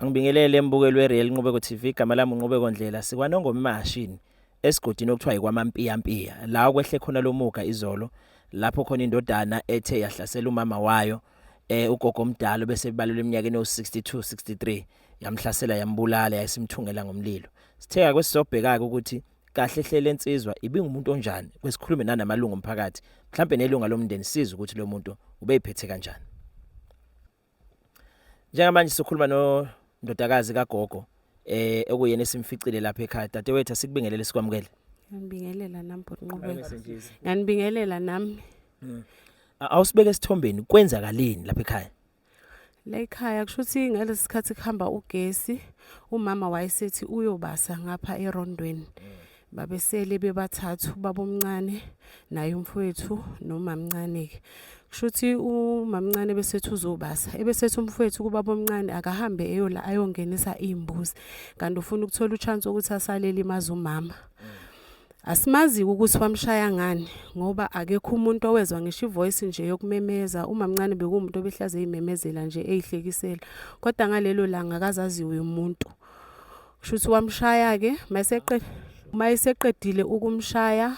Angibingelele embukeli weReal Nqubeko TV, igama lami uNqubeko Ndlela, sikwaNongoma emahashini esigodini okuthiwa yiKwaMampiyampiya, la kwehle khona lomuga izolo lapho khona indodana ethe yahlasela umama wayo ugogo omdala bese balelwe eminyakeni yo62 63, yamhlasela yambulala yayisimthungela ngomlilo. Sitheka kwesizobheka ukuthi kahle hle lensizwa ibingumuntu onjani, kwesikhulume nanamalungu omphakathi, mhlambe nelunga lomndeni, siza ukuthi lo muntu ubeyiphethe kanjani. Njengamanje sikhuluma nondodakazi kagogo okuyena esimficile lapha ekhaya. Dadewethu, asikubingelele, sikwamukele. Ngiyabingelela nami, bhuti Nqubeko. Ngiyanibingelela nami. Awusibeke esithombeni, kwenzakaleni lapha ekhaya? La ekhaya kusho ukuthi ngalesi sikhathi kuhamba ugesi, umama wayesethi uyobasa ngapha erondweni. Babesele bebathathu, babomncane naye umfowethu nomamncane-ke. Kusho ukuthi umamncane besethi uzobasa, ebesethi umfowethu kubabomncane akahambe eyola ayongenisa iy'mbuzi, kanti ufuna ukuthola uchance ukuthi asale elimaza umama. Asimazi ukuthi wamshaya ngani ngoba akekho umuntu owezwa ngisho ivoice nje yokumemeza. Umamncane bekuwumuntu obehlaze eyimemezela nje eyihlekisela, kodwa ngalelo langa akazaziwe umuntu. Kusho ukuthi wamshaya-ke, mayeseqedile ukumshaya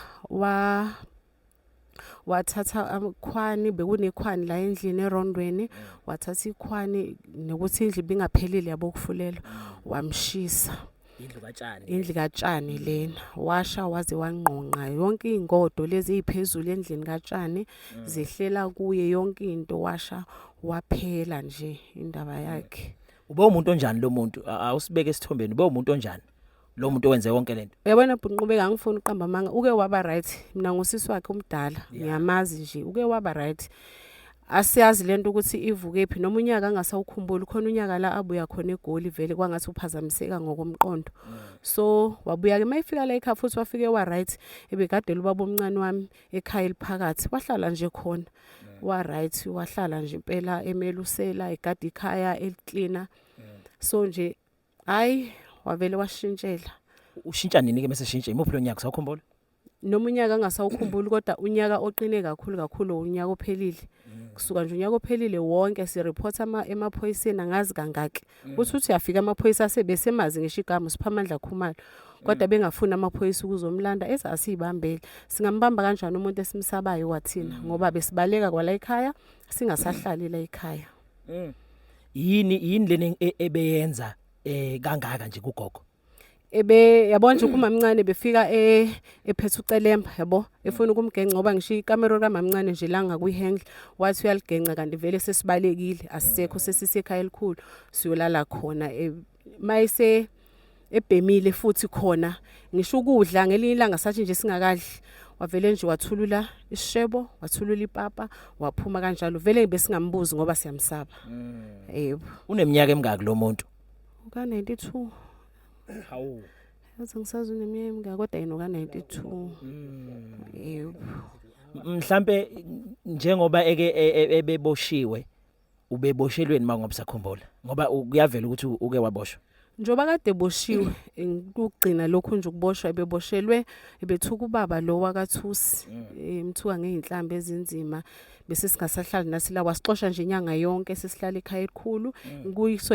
wathatha amakhwani, bekunekhwani la endlini erondweni, wathatha ikhwani nokuthi indlu ibingaphelile yabo ukufulelwa, wamshisa. Indlu katshani. Indlu katshani lena, washa waze wangqongqa yonke iy'ngodo lezi ey'phezulu endlini katshani, zehlela kuye yonke into, washa waphela nje indaba yakhe. Ube umuntu onjani lo muntu? Awusibeke esithombeni, ube umuntu onjani lo muntu owenze yonke lento? Uyabona bhuti Nqubeka, angifuni uqamba amanga, uke waba right. Mina ngusisi wakhe omdala, ngiyamazi nje, uke waba right. Asiyazi lento ukuthi ivuke phi, noma unyaka angasawukhumbuli. Khona unyaka la abuya khona eGoli, vele kwangathi uphazamiseka ngokomqondo. So wabuya-ke, uma efika la ekhaya futhi wafike wa-right, ebegadela ubaba omncane wami ekhaya eliphakathi, wahlala nje khona wa-right, wahlala nje impela emelusela, egada ikhaya, eliklina. So nje hhayi, wavele washintshela. Ushintsha nini-ke mase shintsha? Imuphi lo nyaka, usawukhumbula? Noma unyaka angasawukhumbuli, kodwa unyaka oqine kakhulu kakhulu unyaka ophelile. Kusuka nje unyaka ophelile wonke sireporta emaphoyiseni angazi kangaki. Uthi uyafika amaphoyisa asebesemazi ngisho igama uSiphamandla Khumalo, kodwa bengafuni amaphoyisa ukuzomlanda, ethi asiyibambele. Singambamba kanjani umuntu esimsabayo kwathina, ngoba besibaleka kwala ekhaya, singasahlali la ekhaya. Yini lena ebeyenza kangaka nje kugogo? Ebe yabona nje kumamncane befika ephethe ucelemba yabo, efuna ukumgenca, ngoba ngisho ikamero kamamncane nje la ngakwihandle wathi uyaligenca, kanti vele sesibalekile, asisekho, sesisekhaya elikhulu siyolala khona. Mayise ebhemile futhi khona ngisho ukudla, ngelinye ilanga sathi nje singakadli, wavele nje wathulula isishebo, wathulula ipapa, waphuma kanjalo. Vele besingambuzi ngoba siyamsaba, yebo. Uneminyaka emingaki lo muntu? Uka 92. Hawu. Yazi ngisazi uneminyaka emingaki, kodwa yena uka 92, yebo. Mhlambe njengoba eke ebeboshiwe, ubeboshelweni uma ngoba sakhumbula, ngoba kuyavela ukuthi uke waboshwa? Njengoba kade boshiwe ukugcina lokhu nje ukuboshwa, ebeboshelwe ebethuka ubaba lo wakathusi, emthuka ngey'nhlambi ezinzima, bese singasahlali nathi la, wasixosha nje inyanga yonke, sesihlala ekhaya elikhulu.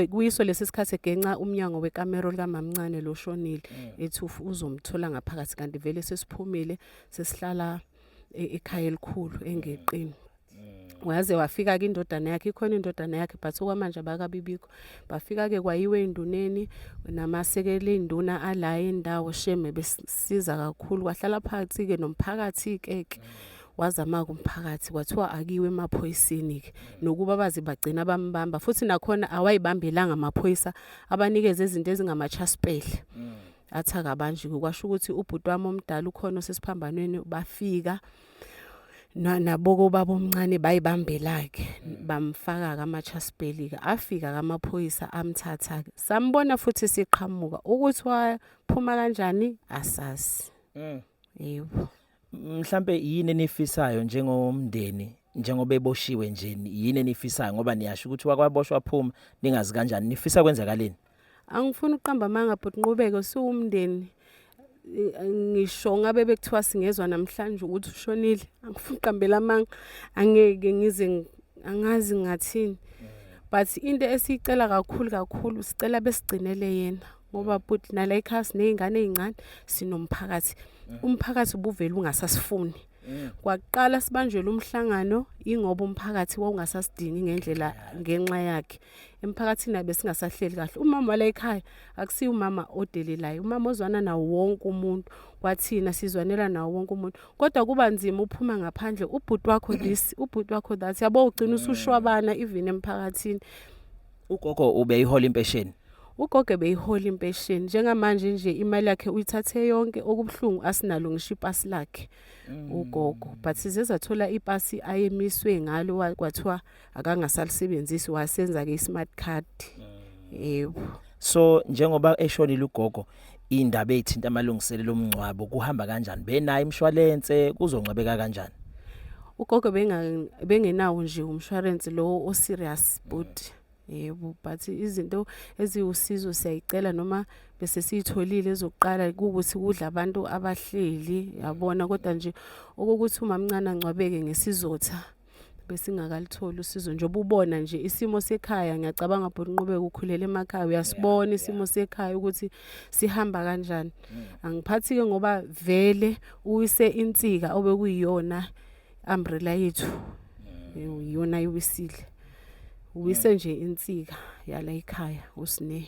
Kuyiso lesi sikhathi egenca umnyango wekamero likamamncane lo shonile, ethi uzomthola ngaphakathi, kanti vele sesiphumile, sesihlala ekhaya elikhulu engeqini. Waze wafika-ke indodana yakhe, ikhona indodana yakhe but okwamanje abakabibikho. Bafika-ke kwayiwe ey'nduneni namasekela ey'nduna ala endawo, shame besisiza kakhulu. Kwahlala phansi-ke nomphakathi-ke ke, wazama-ke umphakathi, kwathiwa akiwe emaphoyiseni-ke, nokuba baze bagcina bambamba futhi nakhona awayibambelanga amaphoyisa, abanikeze izinto ezingama-chaspele, athi akabanjiwe. Kwasho ukuthi ubhuti wami omdala ukhona osesiphambanweni, bafika nabo baba omncane bayibambela-ke, bamfaka-ke ama-chaspeli-ke, afika-ke amaphoyisa amthatha-ke, sambona futhi siqhamuka, ukuthi waphuma kanjani asazi. Yebo. Mhlambe yini enifisayo njengomndeni, njengoba eboshiwe nje? Yini enifisayo, ngoba niyasho ukuthi wakwaboshwa waphuma, ningazi kanjani? Nifisa kwenzakaleni? Angifuni ukuqamba amanga, bhuti Nqubeko, siwumndeni, ngisho ngabe bekuthiwa singezwa namhlanje ukuthi ushonile, angifuni ukuqambela amanga, angeke ngize angazi ngathini. But into esiyicela kakhulu kakhulu, sicela besigcinele yena, ngoba but nala ekhaya siney'ngane ey'ncane, sinomphakathi. Umphakathi ubuvele ungasasifuni. Kwaqala sibanjelwe umhlangano ingoba umphakathi wawungasasidingi ngendlela ngenxa yakhe. Emphakathini abe singasahleli kahle. Umama wala ekhaya akusiyo umama odelelayo, umama ozwana nawo wonke umuntu. Kwathina sizwanela nawo wonke umuntu, kodwa kuba nzima uphuma ngaphandle, ubhuti wakho this, ubhuti wakho that, yabo, ugcina usushwabana even emphakathini. Ugogo ubeyihola impesheni? Ugogo beyihola impesheni. Njengamanje nje imali yakhe uyithathe yonke. Okubuhlungu, asinalo ngisho ipasi lakhe ugogo, but size sathola ipasi ayemiswe ngalo, kwathiwa akangasalisebenzisi, wasenza-ke i-smart card, yebo. So njengoba eshonile ugogo, indaba ezithinta amalungiselelo omngcwabo kuhamba kanjani? Benayo imshwalense? Kuzongcwabeka kanjani? Ugogo bengenawo nje umshwarensi lo o-serious, but yebo, but izinto eziwusizo siyayicela, noma bese siyitholile ezokuqala, kuwukuthi kudla abantu abahleli, yabona. Kodwa nje okokuthi umamncane angcwabeke ngesizotha, besingakalitholi usizo, njengoba ubona nje isimo sekhaya. Ngiyacabanga bhuti Nqubeko, ukhulele emakhaya, uyasibona isimo sekhaya ukuthi sihamba kanjani. Angiphathi-ke ngoba vele uwise insika obekuyiyona umbrella yethu. Iyona ayiwisile, uwise nje insika yala ekhaya usine.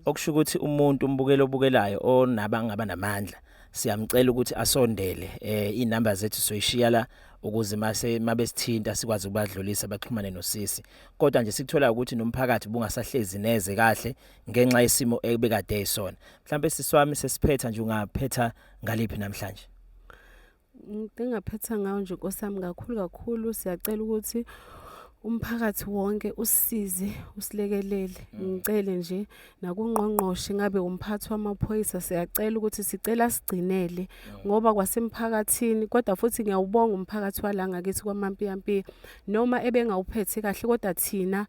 Okusho ukuthi umuntu umbukelo obukelayo onaba ngaba namandla, siyamcela ukuthi asondele. Inamba zethu soyishiya la ukuze mase mabesithinta sikwazi ukubadlulisa baxhumane nosisi. Kodwa nje sikuthola ukuthi nomphakathi bungasahlezi neze kahle ngenxa yesimo ebekade isona. Mhlawumbe siswami, sesiphetha nje, ungaphetha ngaliphi namhlanje? Ngingaphetha ngawo nje, Nkosi yami, kakhulu kakhulu siyacela ukuthi umphakathi wonke usisize, usilekelele. Ngicele nje nakungqongqoshe, ngabe umphathi wamaphoyisa, siyacela ukuthi sicela sigcinele ngoba kwasemphakathini. Kodwa futhi ngiyawubonga umphakathi wala ngakithi kwaMampiyampiya, noma ebengawuphethe kahle, kodwa thina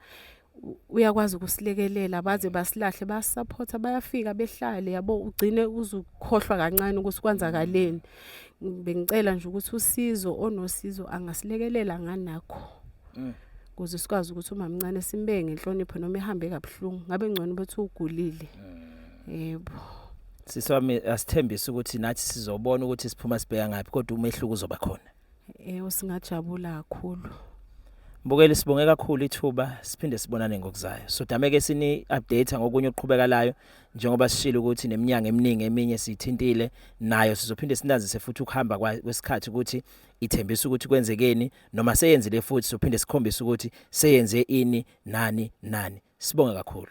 uyakwazi ukusilekelela. Baze basilahle, bayasisaphotha, bayafika behlale, yabo, ugcine uzukhohlwa kancane ukuthi kwenzakaleni. Bengicela nje ukuthi usizo, onosizo angasilekelela nganakho ukuze sikwazi ukuthi umamncane simbeke ngenhlonipho, noma ehambe kabuhlungu. Ngabe ngcono bethi ugulile, yebo. Siswami, asithembise ukuthi nathi sizobona ukuthi siphuma sibheka ngaphi, kodwa umehluko uzoba khona. Yebo, singajabula kakhulu. Mbukeli, sibonge kakhulu ithuba, siphinde sibonane ngokuzayo. So dameke sini update ngokunye okuqhubekalayo, njengoba sishilo ukuthi neminyango eminingi eminye siyithintile nayo, sizophinde sinazise futhi ukuhamba kwesikhathi ukuthi ithembisa ukuthi kwenzekeni noma seyenzile, futhi sophinde sikhombise ukuthi seyenze ini nani nani. Sibonge kakhulu.